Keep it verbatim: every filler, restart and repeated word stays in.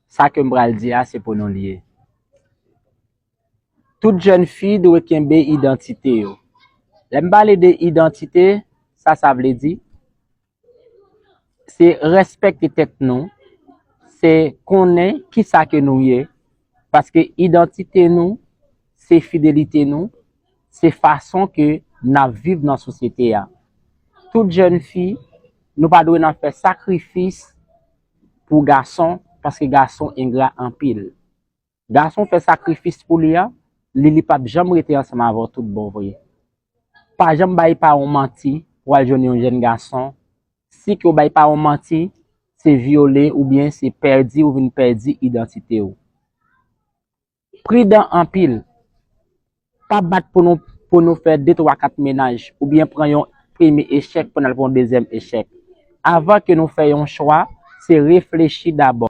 Sa ke m pral di a, se pou nou l ye. Tout jèn fi dwe kenbe idantite yo. Lè m pale de idantite, sa sa vle di? Se respekte tèt nou, se konnen kisa ke nou ye, paske idantite nou, se fidelite nou, se fason ke n ap viv nan sosyete a. Tout jèn fi, nou pa dwe nan fè sakrifis pou gason, paske gason engra anpil. Gason fè sakrifis pou li a, li, li p ap janm rete ansanm avè w tout bon vre. Pa janm bay pa w manti pou al jwenn yon jèn gason. Si ke w bay pa w manti, se vyole oubyen se pèdi, ou vin pèdi idantite w. Pridan anpil. Pa bat pou nou, pou nou fè de, twa, kat mennaj, oubyen pran yon premye echèk pou n al pran yon dezyèm echèk. Avan ke nou fè yon chwa, se reflechi dabò.